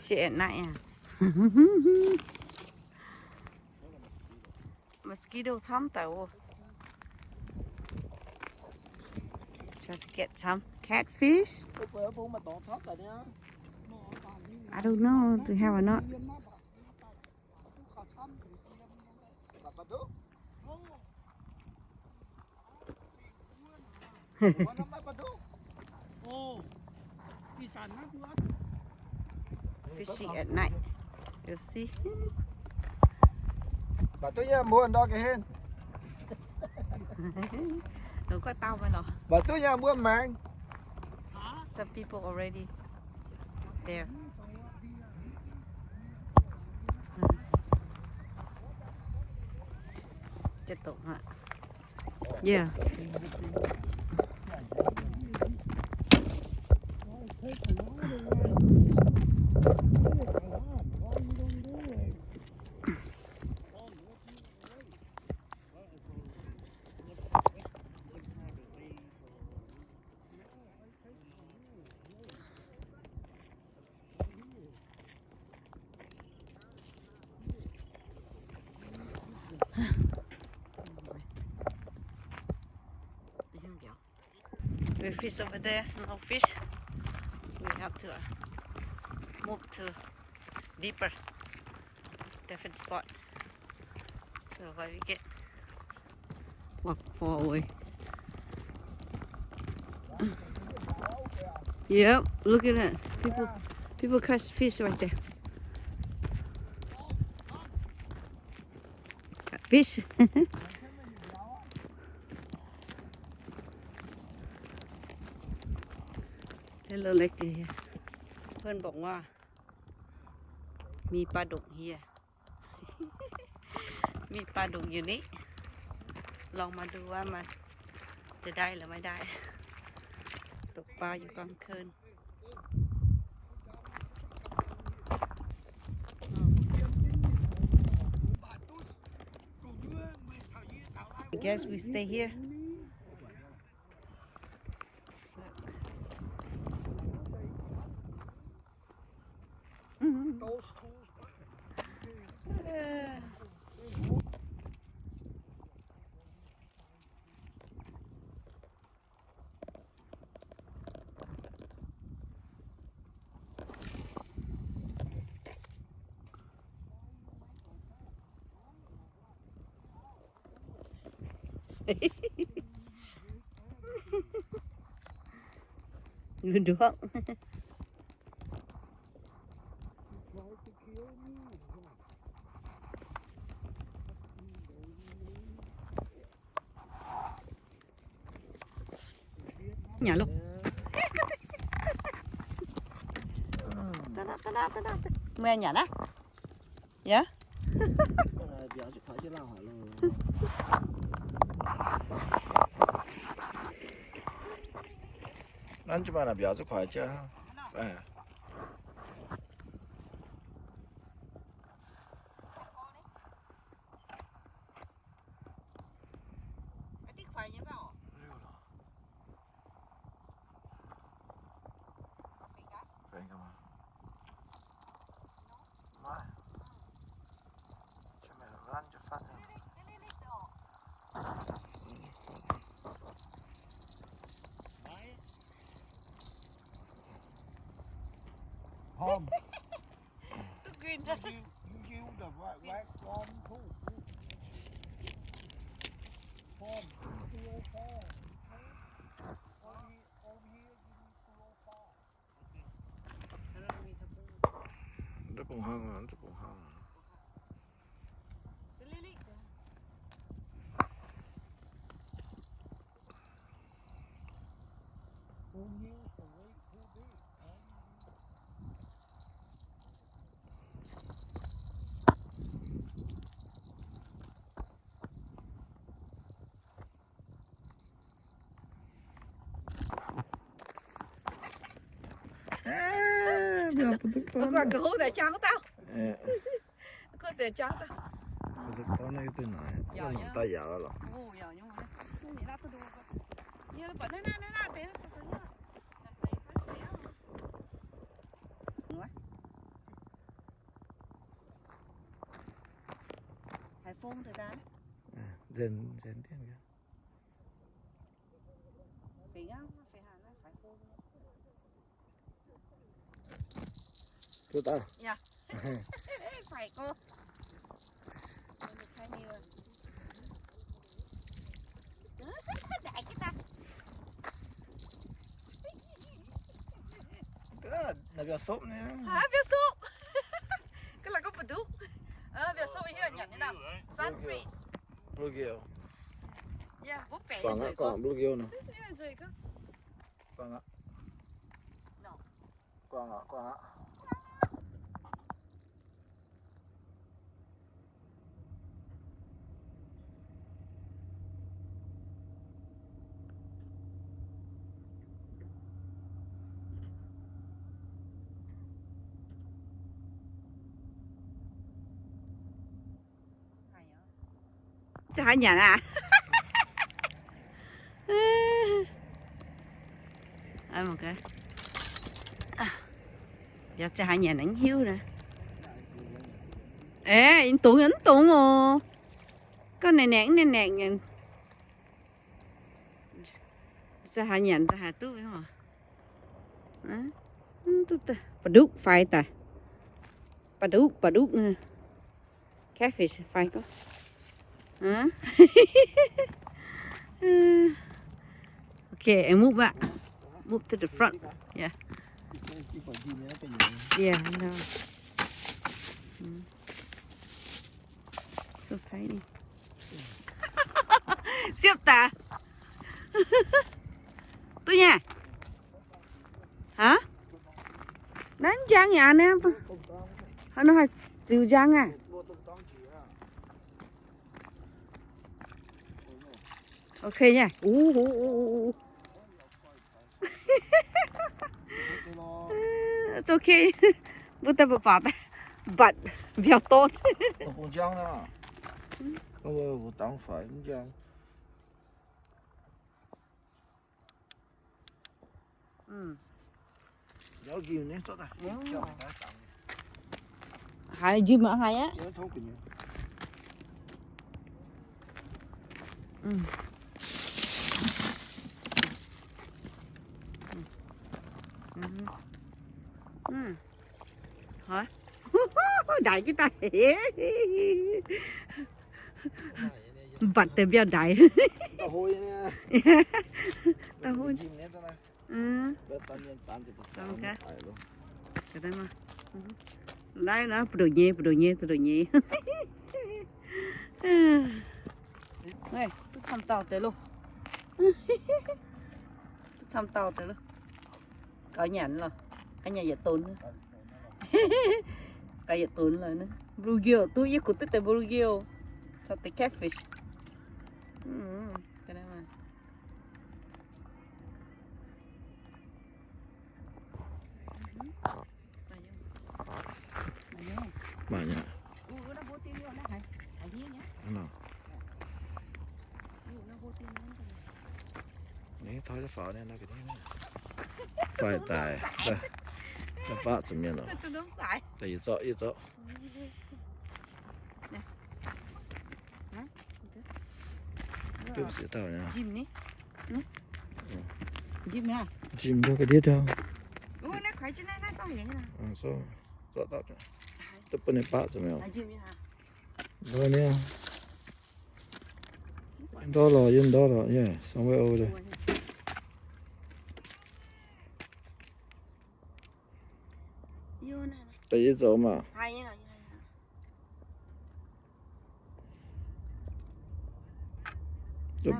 Fish at night, yeah. Mosquito camv daaih oc. Try to get some catfish. I don't know to have or not. Fishing at night. You see? Baac duqv yiem mbuo ndorm ga'hlen. Mv baac duqv yiem mbuo maengx. Some people already there. Yeah. We fish over there, no fish. We have to, uh, move to deeper, different spot. So what we get? Walk far away. Yep, look at that. People, people catch fish right there. Fish. Hello, Lucky. Phone bok wa. Mingh baa ndongc hie. Mingh baa ndongc yie ni. Lorngx maiv duqv wuov maaih daaih lorz maiv daaih. Doqc baa yie gorngv kouv. I guess we stay here. Nduov. Nyanc lov. Meih nyanc aqv? Yaac. Nanv jienv maaih naaic mbiauz zuqc kuaix jienv. Hom. Too green. You, you, you the right, right one too. Hom. Two oh four. Over here, over here, you need two oh five. Ndov bung hnangv, ndov bung hnangv. Aa, mbuo ga'hov daaih jangx dauh. Ga'hov daaih jangx dauh. Mbuo ga'hov naaiv duqv naaic, daaih yaac lorqc. Ong deix daaih. Nzenc, nzenc diemv. Feix hnangv, feix hnangv naaiv faix fong. Duqv daaih. Yaac. Faix gorx. Naaiv mbiauz sopv nyei. Haa, mbiauz sopv. Ga'naaiv gorngv mbiauz duqv. Mbiauz sopv hiuv nyanc nyei nor. Sunfish. Bluegill. Yaac, mbuo baeqc guangc aqv, guangc bluegill nor. Guangc aqv. Guangc aqv, guangc aqv. Za'gengh nyanc aqv. Yaac za'gengh nyanc mv hiuv naaiv. Aeqv, dongz yaac mv dongz oc. Gorngv naeqc naeqc mv naeqc naeqc nyanc. Za'gengh nyanc za'gengh duqv oc. Ba'duqv faix daaih. Ba'duqv, ba'duqv. Catfish faix gorngv. Okay, and move back. Move to the front. Yeah. Yeah, I know. Mm. So tiny. Siepv daaih. Duqv nyei. Haaix? Naaiv njang yaac naaiv. Haaix nor haih ziux njang aqv? Okay nyei. Ov, ov, ov, ov, ov. It's okay. Mbuo daaih mbuo baac daaih mbatc mbiauz dorn. Haaix njimv aqv, haaix aqv. Haaix? Ndaix jienv daaih. Mbatc deix mbiauz ndaix. Daaih hov. Naaiv nor, bu'ndoqc nyei, bu'ndoqc nyei, bu'ndoqc nyei. Duqv camv dauh deix loh. Duqv camv dauh deix loh. Gaux nyanc loh. Aa, nyanc yietc donx. Gaux yietc donx lorqc. Bluegill duqv, yie kuv duqv deix bluegill caux deix catfish. Maaih nyei. Naaiv taux faaux nyei, naaiv ga'ndiev. Daaih daaih, daaih baqv zuqc mienh oc. Daaih yie zorqv, yie zorqv. Duqv siex dauh nyei. Njimv mbuo ga'ndiev dauh. Zorqv, zorqv dauh, duqv bun ninh baqv zuqc mienh oc. Ndortv nyei. Ndortv lorqc, yie ndortv lorqc, yie somewhere over there. Daaih yie zoux maah. Yeah,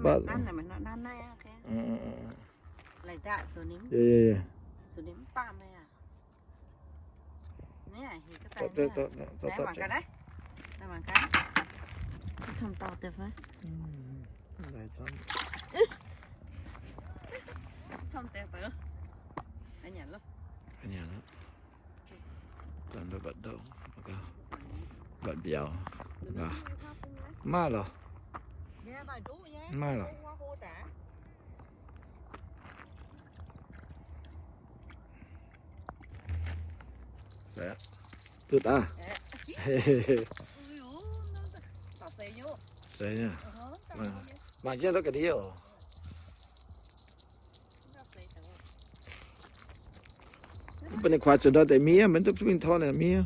yeah, yeah. Camv dauh deix fai? Camv deix. Mbatc mbiauz. Maaih lorqc. Maaih lorqc. Duqv daaih. Mangc jienv ndortv ga'ndiev oc. Mv baac ninh kuaaiv zuqc ndortv deix miev, maiv duqv mingh tov naaic miev.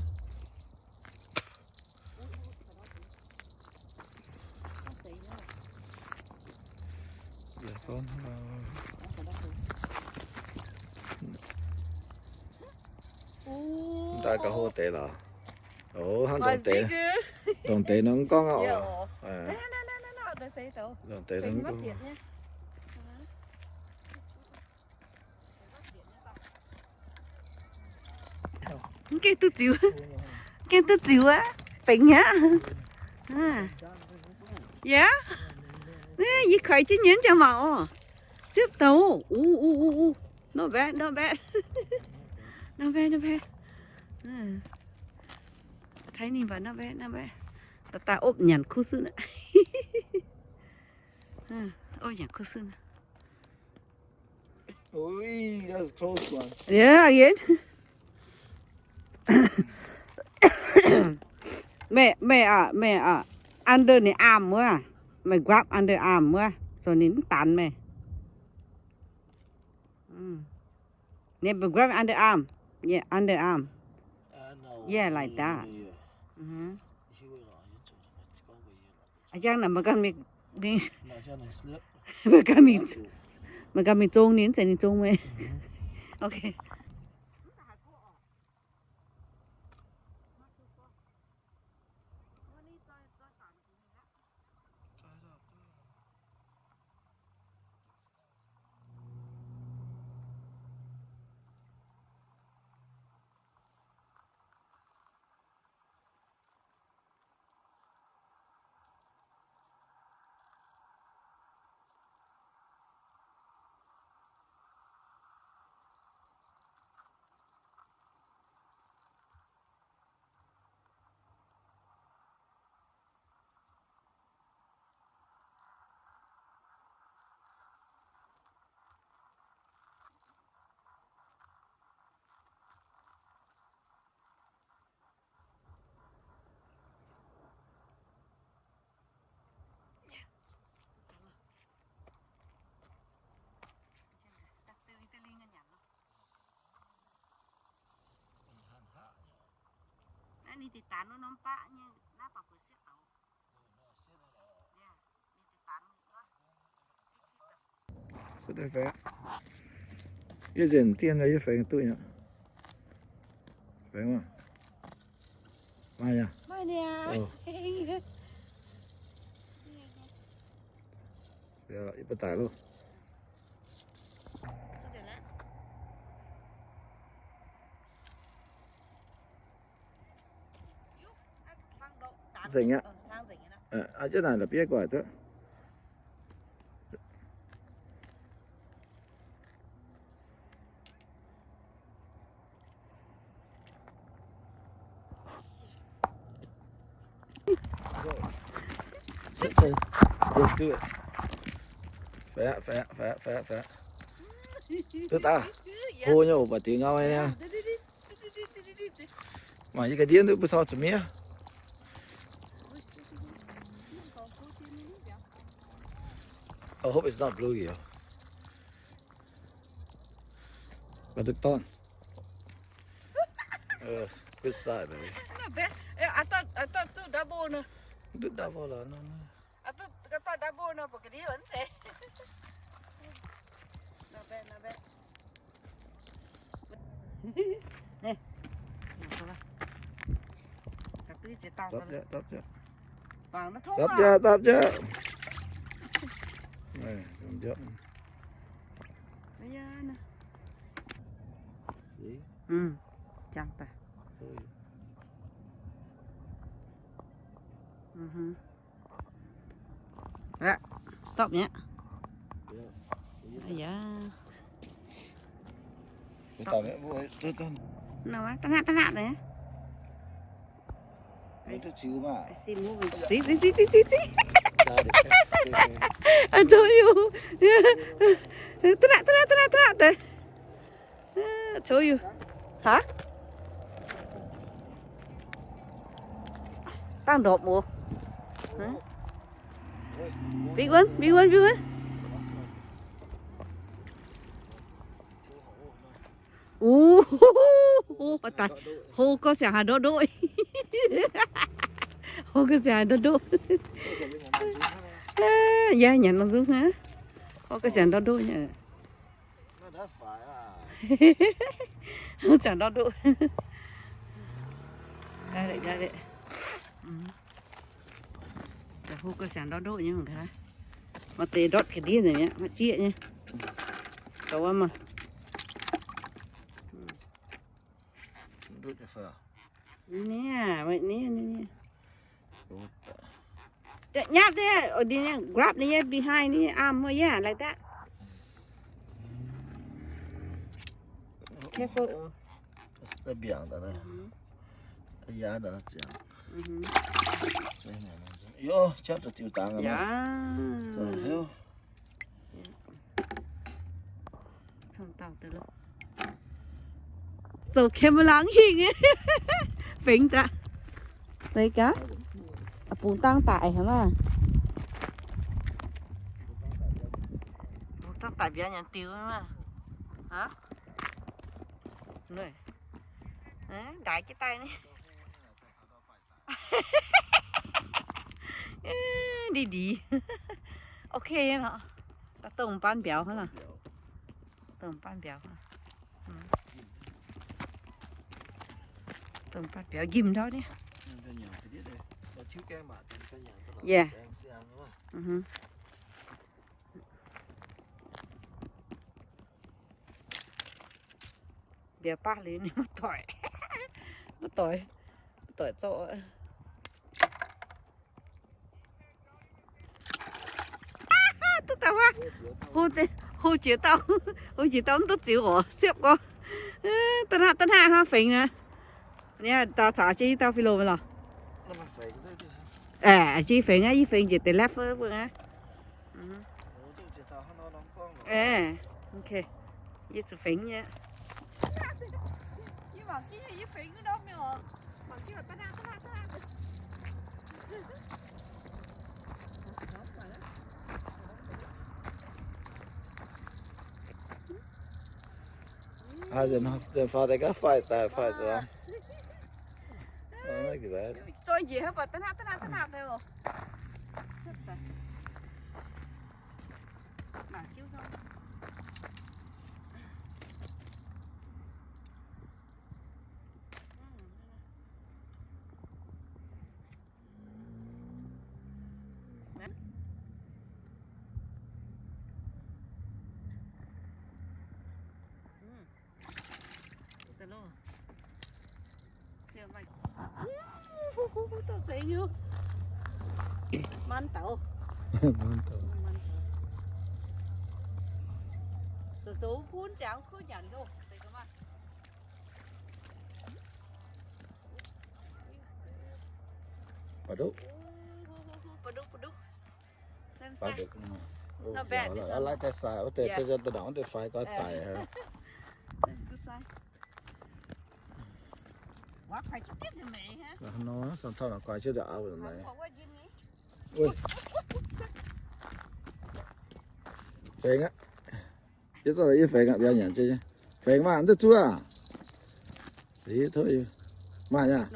Daaih ga'hlo deix lorqc. Oc, hnangv ndongc deix, ndongc deix nor mv gorngv aqv oc. Ndongc deix nor mv gorngv. Mv gaengh duqv ziux, gaengh duqv ziux aqv, fengx aqv. Yaac, yie kuaaiv jienv nyei jangx mangc oc. Siepv douz, u, u, u, u. Not bad, not bad. Not bad, not bad. Tiny but not bad, not bad. Daaih daaih opv nyanc kuv suv naaiv. Opv nyanc kuv suv naaiv. Ui, that's a close one. Yeah, again. Meih, meih aqv, meih aqv, under ninh arm wuov. Meih grab under arm wuov, so ninh mv danx meih. Ninh meih grab under arm. Yeah, under arm. Yeah, like that. A'jang naaic meih ganh mingh, meih ganh mingh, meih ganh mingh zong ninh, mv zeiz ninh zong meih. Okay. Naaiv ninh deix danx wuov norm baqv nyei naaiv baac buatc sieqv douz. Yie nzengc dien yie fengx duqv nyei. Fengx maah? Maaih yaac? Maaih niaa. Yie baac daic loh. Nzengc aqv. Aa, jienv naaic la'bieiv gu'nguaaic duqv. Duqv daaih. Hlo nyei oc, baac diex ngau nyei. Mangc yie ga'ndiev duqv bun taux zuqc miev. I hope it's not blue here. But the ton. Uh, good side, baby. Not bad. Eh, I thought, I thought two double nor. Two double lah, no, no. I thought, I thought double nor, but cái đấy vẫn sẽ. Not bad, not bad. Nè. Tap chưa, tap chưa. Bằng nó thốn. Tap chưa, tap chưa. Này, không dám. Ui, ui. Ui. Ui. Stop nhé. Ui da. Stop. Tao nạp, tao nạp đấy. Ui, tao chịu mà. I see moving. See, see, see, see, see, see. Ra được. I told you. Tao nạp, tao nạp, tao nạp, tao nạp đấy. Told you. Hả? Đang đột mùa. Hả? Big one, big one, big one. Ov, daaih hlo gorngv siangx haaix ndoqv ndoqv. Hlo gorngv siangx haaix ndoqv ndoqv. Yaac nyanc nor nzungv hnangv. Hlo gorngv siangx ndoqv ndoqv nyei. Siangx ndoqv ndoqv. Got it, got it. Hlo gorngv siangx ndoqv ndoqv nyei mangc gaax. Maaih deix ndortv ga'ndiev nzengc mi'aqv, maiv zieqv nyei. Zoux wuov maah. Nyapv nyei, nyapv nyei, grab nyei behind nyei arm wuov, yeah, like that. Careful. Zoux camera hingh, fengx daaih. Deix gaax, bungx dangh daic haic maah. Bungx dangh daic mbiauz nyanc diuh maah. Ndaix jienv daaih ni. Ndie ndie. Ok nyei lorqc. Daaih dongh baan mbiauz hnangv lorqc. Dongh baan mbiauz. Dongh baan mbiauz njimv ndau ni. Yeah. Mbiauz baav liuz ninh maiv doic, maiv doic, maiv doic zorqv. Duqv daaih wuov, hlo jiex dauh, hlo jiex dauh mv duqv ziux oc, siepv gorx. Da'hnangv, da'hnangv hnangv fengx aqv. Dauh caux jienv dauh filo lorqc. Aeqv, jiex fengx aqv, yie fengx njiec deix left wuov mbuo aqv. Ok, yie zuqc fengx nyei. Aa, den faaux deix gaav faix daaih, faix zuqc. Maan daux. Zoux zoux kuv nziaaux kuv nyanc loh. Baac duqv. Not bad, this one. Laiv daaih sai wuov deix, da'nangc wuov deix fai gorx daic. Nor, samv tauv nor guai ciouv daaih auv naaic. Fengx aqv. Yie zorqv yie fengx aqv, mbiauz nyanc jienv. Fengx maah, mv duqv zuov aqv. Maaih aqv.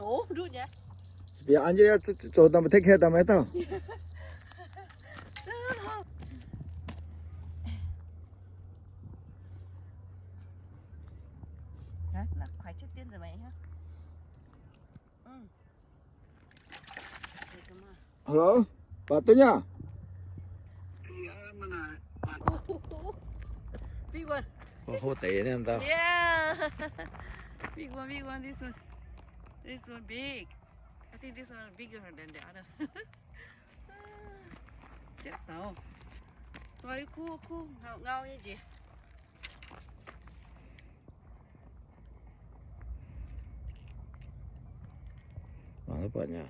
Mbiauz an jienv, zoux daaih take care daaih maiv dauh. Hello, baac duqv nyei. Big one. Hov deix naaiv dauh. Yeah. Big one, big one, this one. This one big. I think this one bigger than the other. Siepv taux. Zoi kuv kuv ngau ngau nyei njiec. Mangc buatc nyei.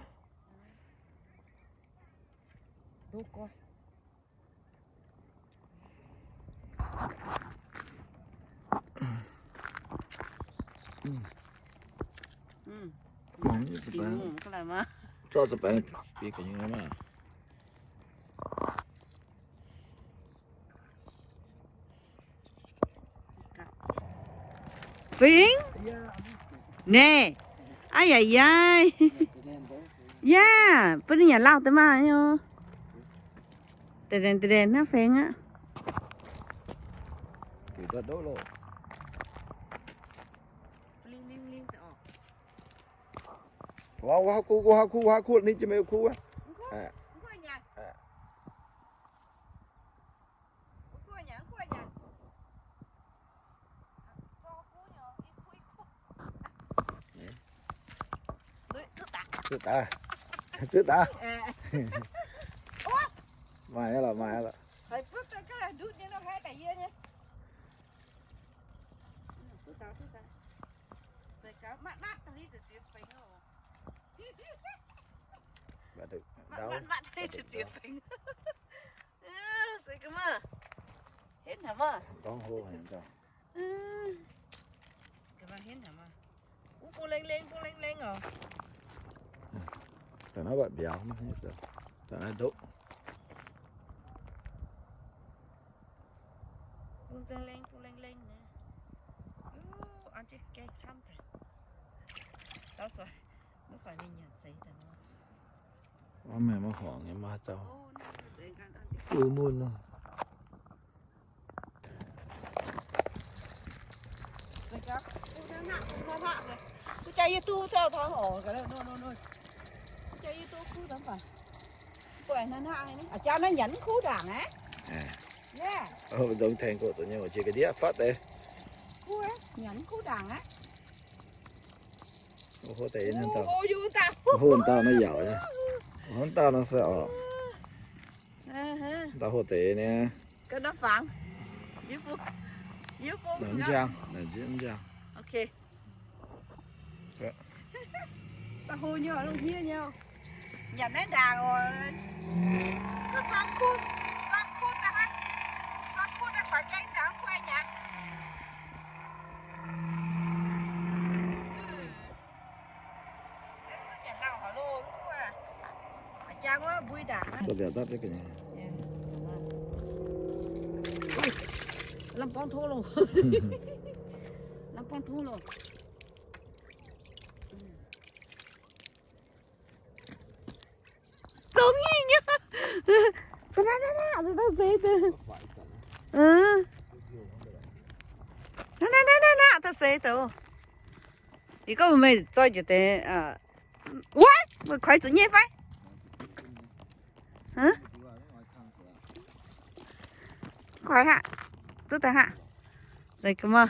Mangc nyei ziepc baengx. Zorqv ziepc baengx bieqc gu'nyuoz maah. Fingx? Naaiv. Aav yaac yaac. Yaac bun ninh yaac lauh deix maah nyei. Deix deix deix deix hnangv fingx aqv. Wuov, wuov, kuv, wuov, kuv, wuov, kuv, ninh jiex meih kuv wuov. Duqv daaih. Duqv daaih. Maaih lorqc, maaih lorqc. Mv baac ndau. Mv baac ndau. Seix gaax maah. Henv haic maah. Gorngv hlo haic ndau. Gaax maah, henv haic maah. Wuov bung leng leng, bung leng leng oc. Da'naaiv mbatc mbiauz, da'naaiv ndoqv. Bung leng leng, bung leng leng nyei. Wuov, an jienv gaengh camv daaih. Dauh suaix, dauh suaix ninh nyanc seix daaih nor. Mv maaih, maiv horngc nyei, maiv zauh. Fu'mun nor. Kuv jaa yie duqv zauh taux horc, kuv jaa yie duqv kuv taux mv baac. Aa, jaa naaiv nyanc mv kuv ndaangc aqv. Nzong tengx gorqv zuqc nyei, jiex ga'ndiev fatv deix. Kuv nyanc mv kuv ndaangc aqv. Hov deix, hov dauh naaiv yaauc nyei. Hov dauh nor se oc. Dauh hov deix nyei. Mv njang, mv njang. Dauh hlo nyei oc, lungh hniev nyei oc. Nyanc naaiv ndaangc oc. Zuangx kuv, zuangx kuv daaih, zuangx kuv daaih kuaix gaeng ziangx kuv nyei. Lamh borngv tov loh. Lamh borngv tov loh. Zongx nyei nyei. Naaiv, naaiv, naaiv, naaiv seix deix. Naaiv, naaiv, naaiv, naaiv deix seix deix. Yie gorngv meih zoi njiec deix. Wuov, meih kuaix zuqc nyei fai? Kuaix haic, duqv daaih haic. Seix ga'maah.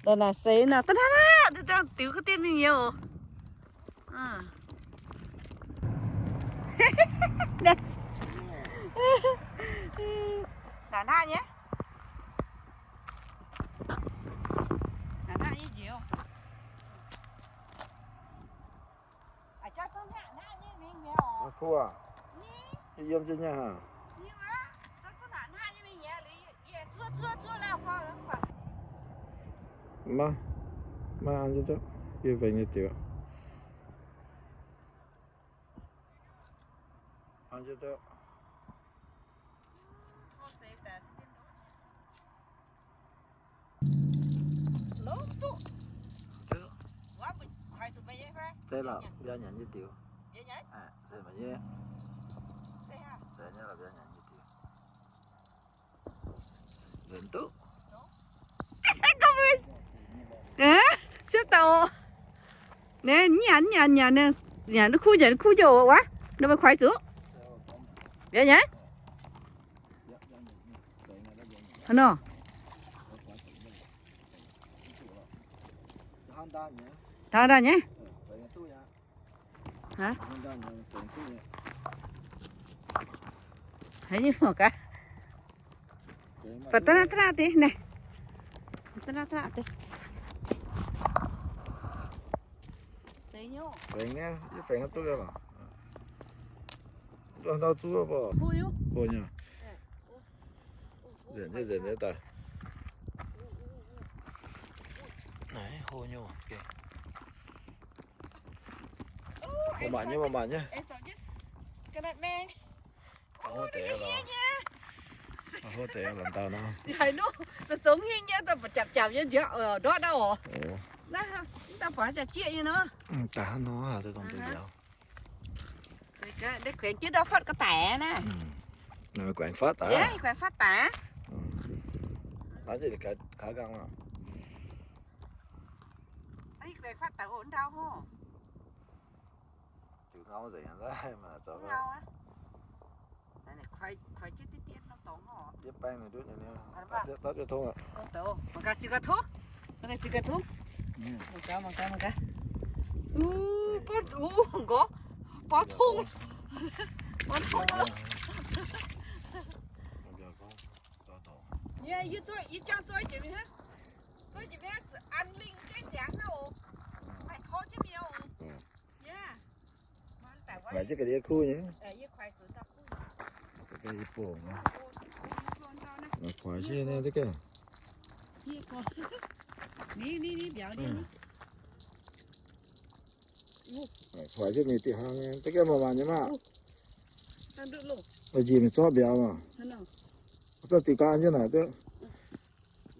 Naaiv naaic seix nor, da'naaiv naaiv, diuh ga'diev mingh nyei oc. Naaiv naaiv nyei. Naaiv naaiv nyei njoux. Aa, kuv aac, yiem jienv nyei hnangv. Maiv, maiv an jienv duqv, yie fengx nyei diuc. An jienv duqv. Zeiz lorqc, mbiauz nyanc nyei diuc. Zeiz maiv yie. Zeiz nyei lorqc, mbiauz nyanc nyei diuc. Nzuonx duqv. Siepv dauh. Naaiv nyanc nyanc nyanc, nyanc kuv nyanc kuv njoux wuov, ninh mbuo kuaix zuqc. Mbiauz nyanc. Haaix nor? Taux ndaaih nyei. Haiz nyei mangc gaax. Baac da'naaiv, da'naaiv deix naaiv. Da'naaiv, da'naaiv deix. Fengx nyei, yie fengx duqv nyei lorqc. Ndau zuov baac. Hlo nyei. Nzengc nyei, nzengc nyei daaih. Naaiv hlo nyei. Maaih maanc nyei, maaih maanc nyei. Hov deix la'ndau nor. Haaix nyungc, zongx hingh nyei, daaih japc japc nyei nziaauc ndortv ndau oc. Naaiv, mv daaih buatc jaax jieqv nyei nor. Daaih hnangv nor, daaih dongh deix mbiauz. Kuaengx jienv ndau fatv ga'daic naaiv. Kuaengx fatv daic. Kuaengx fatv daic. Naaiv nqaang. Kuaengx fatv daic ndau hov. Ziux ngau nzengc aqv. Yie baeng ninh duqv nyei. Mangc gaax ziux gaax tov. Mangc gaax ziux gaax tov. Mangc gaax, mangc gaax, mangc gaax. Uu, borv, uu, nqorngv. Borv tong. Borv tong loh. Yie, yie zoih, yie jangx zoih jiex mingh hnangv. Zoih jiex mingh hnangv, zuqc an lingh gaengh ziangx hnangv oc. Haih tov jienv mienh oc. Kuaix jienv ga'ndiev kuv nyei. Yie bungx. Kuaix jienv naaiv deix gaax. Kuaix jienv mingh diqc hnangv nyei, deix gaax maaih maanc nyei maah. Njiec mingh zorqv mbiauz maah. Zorqv diqc daan jienv naaic duqv.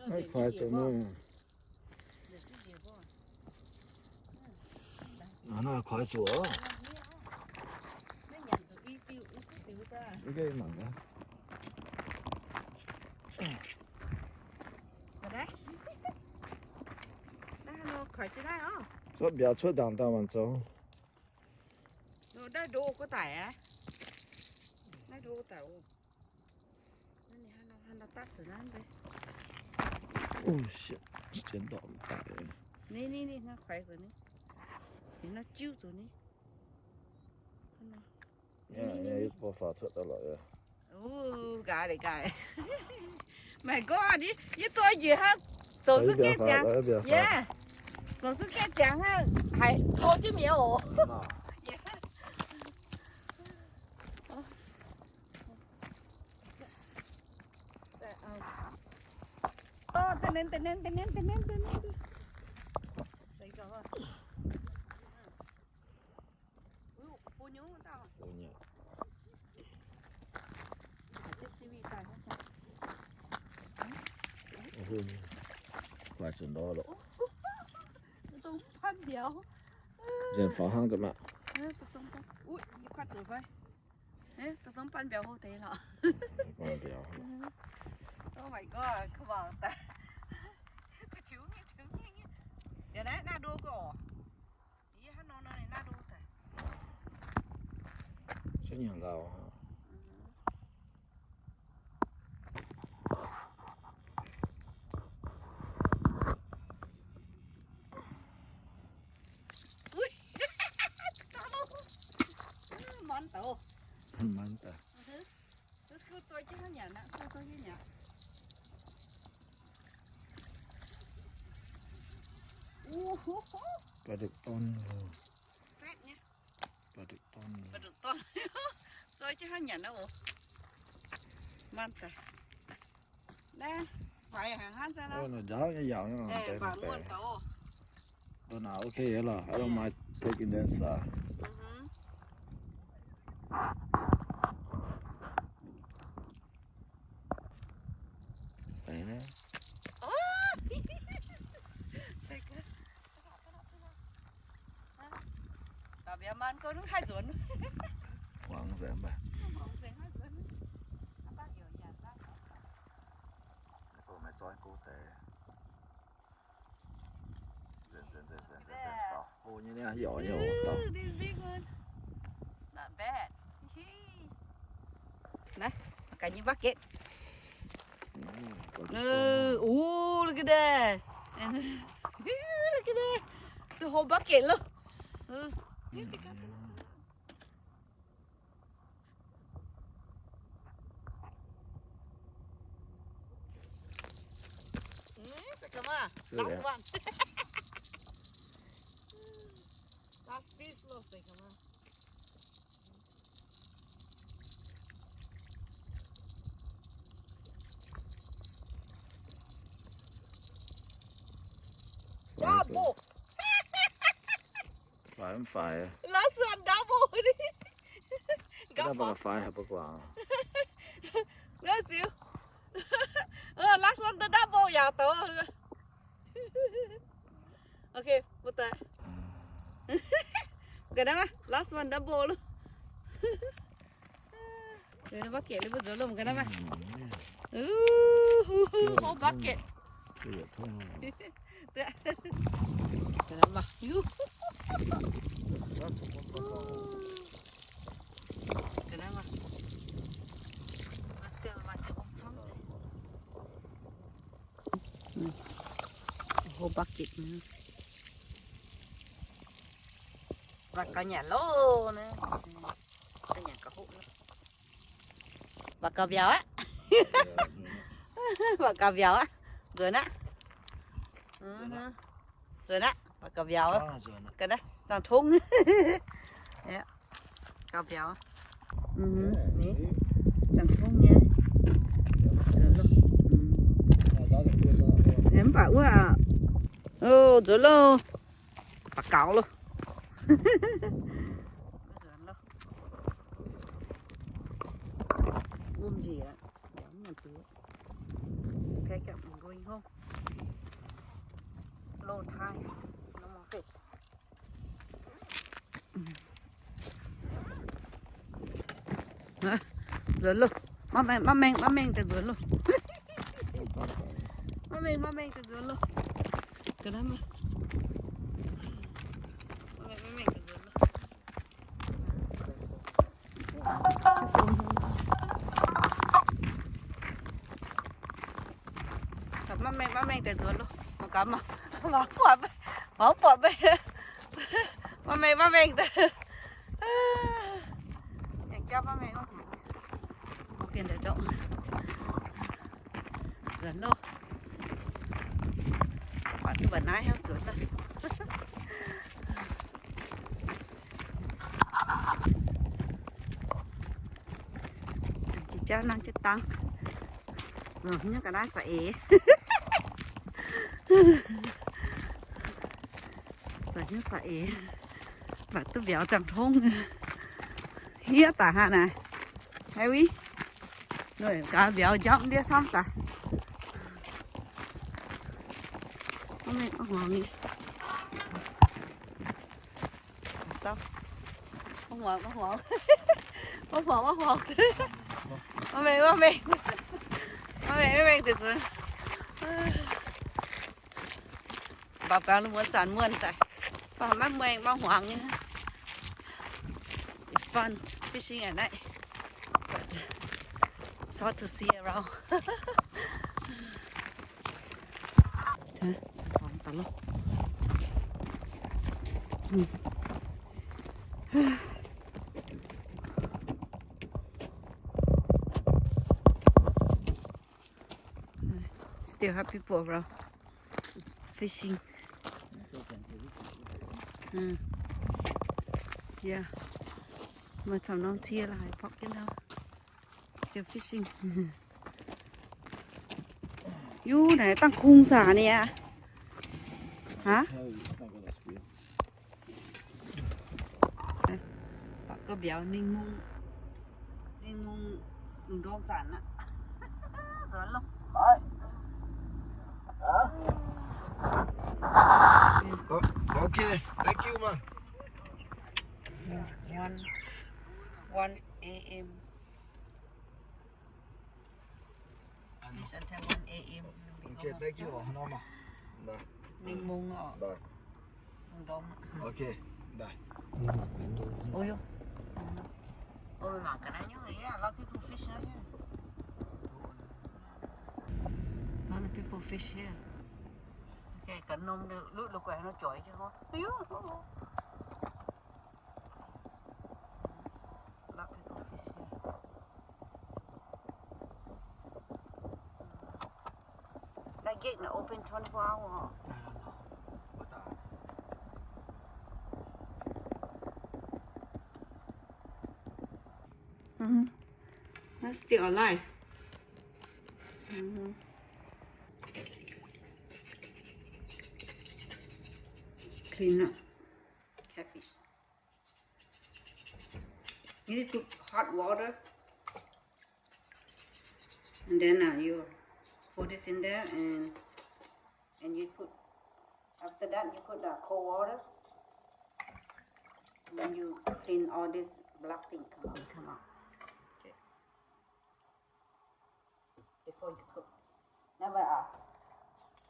Naaiv kuaix zuqc nor. Naaiv kuaix zuqc. Mv gaengh mangc gaax. Zorqv mbiauz cuotv ndaangc daaih mangc zoux. Naaiv ndo guv daic aqv. Naaiv ndo guv daic oc. Ninh, ninh, ninh, naaiv kuaix zoux ni. Ninh naaiv jiuv zoux ni. Ih, buo faaux cuotv daaih lorqc. Uu, gaax leiz, gaax leiz. Maiv gorngv ni, yie zoih njiec hnangv, zoux zunv gaengh ziangx. Yie zoux zunv gaengh ziangx hnangv, haiz tov jienv mienh oc. Da'nenv, da'nenv, da'nenv, da'nenv, da'nenv. Kuaix zuqc ndor loh. Nzengc faaux hnangv deix maah. Oh my god, come on. Yie naaiv nor nor naaiv nor daaih. Cuotv nyanc lauh. Mangc daaih. Ba dukc dorn. Ba dukc dorn. Zoi jienv hnangv nyanc naaiv oc. Mangc daaih. Naaiv, faix haic hnangv za'naaiv. Njaaux nyei yaauc nyei. Mangc daaih. Mbuo naaic okay loh. I don't mind taking that side. Baac mbiauz maan gouv nungv haih nzuonx. Muangx nzengc mv baac. Maiv zoi gouv deix. Nzengc, nzengc, nzengc, nzengc, nzengc, faaux. O nyei niaa, yaauc nyei oc. This big one. Not bad. Naaiv, ga'nyei bucket. Ooh, look at that. Look at that. The whole bucket, look. Mm, se kama. Last one. Last piece loh, se kama. Double. Faix mv faix? Last one double. Gapv faix haic mbuo guangc. Last you. Last one double yaac douz. Ok, mbuo daaih. Ga'naaiv maah, last one double loh. Bucket li mbuo nzuonx loh, ga'naaiv maah. Whole bucket. Ga'naaiv maah. Ga'naaiv maah. Whole bucket. Mangc gaax nyanc loh naaiv. Gaax nyanc gauh hoqv loh. Mangc gaax mbiauz aqv. Mangc gaax mbiauz aqv. Nzuonx aqv. Nzuonx aqv. Mangc gaax mbiauz. Ga'naaiv, zaangh tongv. Gaax mbiauz. Ni, zaangh tongv nyei. Nzuonx loh. Mv baac wuov, o, nzuonx loh. Baac gaux loh. Nzuonx loh. Wumh njiec. Okay, I'm going home. Low tide, no more fish. Nzuonx loh. Maiv mengh, maiv mengh, maiv mengh daaih nzuonx loh. Maiv mengh, maiv mengh daaih nzuonx loh. Ga'naaiv maah. Maiv mengh, maiv mengh daaih nzuonx loh. Maiv mengh, maiv mengh daaih nzuonx loh. Mangc gaax, mangc buatc, mangc buatc meih. Maiv mengh, maiv mengh daaih. Aengx jauv maiv mengh, maiv mengh. Nzuonx loh. Buatc duqv mba'naaiv hnangv, nzuonx loh. Jiex jauv nangv jienv dangv. Nzuonx nyei ga'naaiv saeng-eix. Nzuonx nyei saeng-eix. Mv baac duqv mbiauz zaangh tongv. Hniev daic haaix naaic. Haiz wuov. Gaax mbiauz njamv ndiev camv daaih. Maiv mengh maiv hmuangx. Maiv hmuangx, maiv hmuangx. Maiv hmuangx, maiv hmuangx. Maiv mengh, maiv mengh. Maiv mengh, maiv mengh deix nzuonx. Mv baac muonz zanc muonh daaih, mv baac maiv mengh maiv hmuangx nyei. It's fun fishing at night, but it's hard to see around. Still have people around fishing. Yeah. Maaih camv norm cie la'haiz porv jienv nor. Still fishing. Yie naaic dangh kungx saah ni aqv. Haa? Baac ga'mbiauz ninh mungh, ninh mungh lungh ndorm zanc aqv. Nzuonx loh. Okay, thank you, ma. One, one A M. Fish until one A M. Okay, thank you. Ninh mungh oc. Lungh ndorm. Okay, bye. Ui, ui, mangc ga'naaiv nyungc. Yeah, a lot of people fish out here. A lot of people fish here. Okay, ga'norm lutv lo guaix nor joix jienv hov. Ui, a lot of people fish here. That gate not open twenty-four hour. I don't know. What the? Mm-hmm. That's still alive. Mm-hmm. Clean up. Catfish. You need to put hot water. And then uh, you put this in there and and you put after that you put uh, cold water. Then you clean all this black thing come out. Come out. Okay. Before you cook. Naaiv mbuo aqv,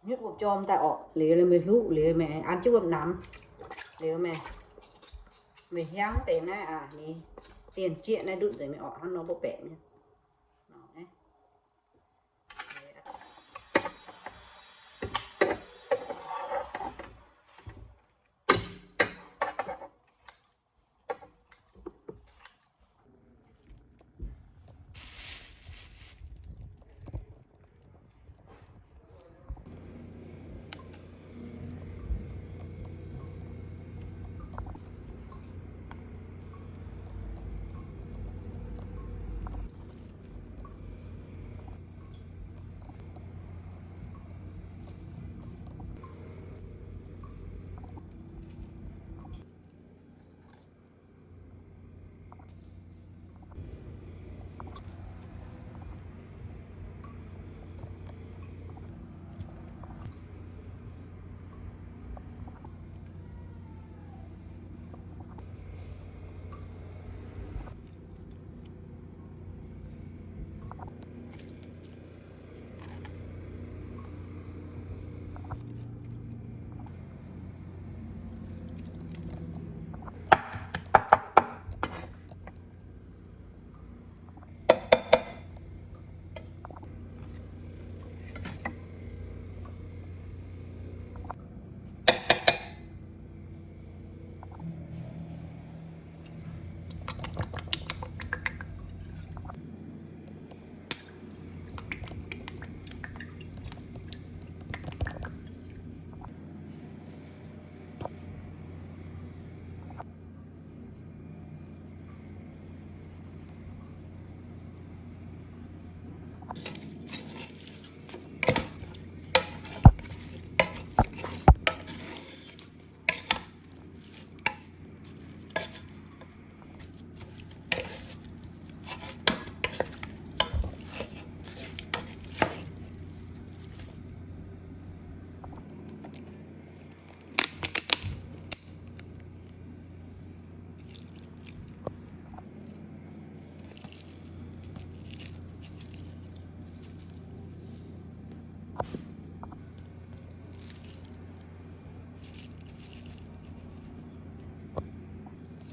nyutc wuom jorm daaih orqc, liuz meih hluqv, liuz meih an jienv wuom namx, liuz meih, meih hiangv deix naaiv aqv, ninh dien jieqv naaiv ndutv nzengc mingh orqc, hnangv nor mbuo baeqc mingh.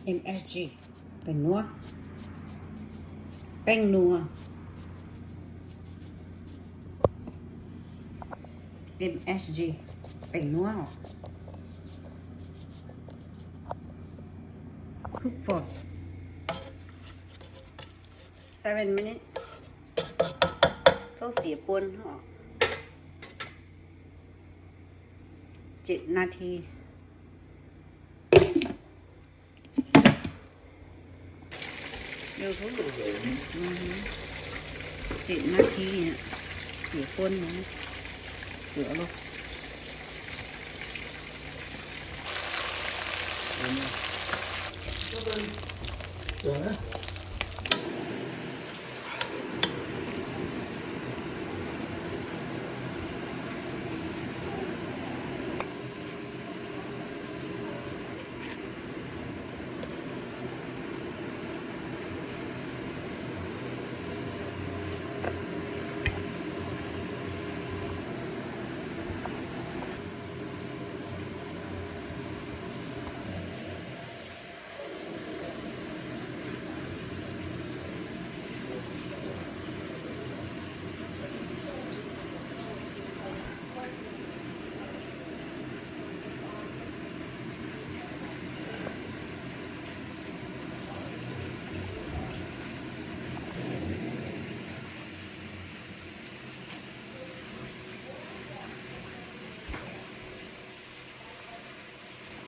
M S G, baengh nuov, baengh nuov. M S G, baengh nuov. Cook for seven minutes. Zouv siec buon oc. เจ็ดนาที. เจ็ดนาที siec buon nor, siec loh.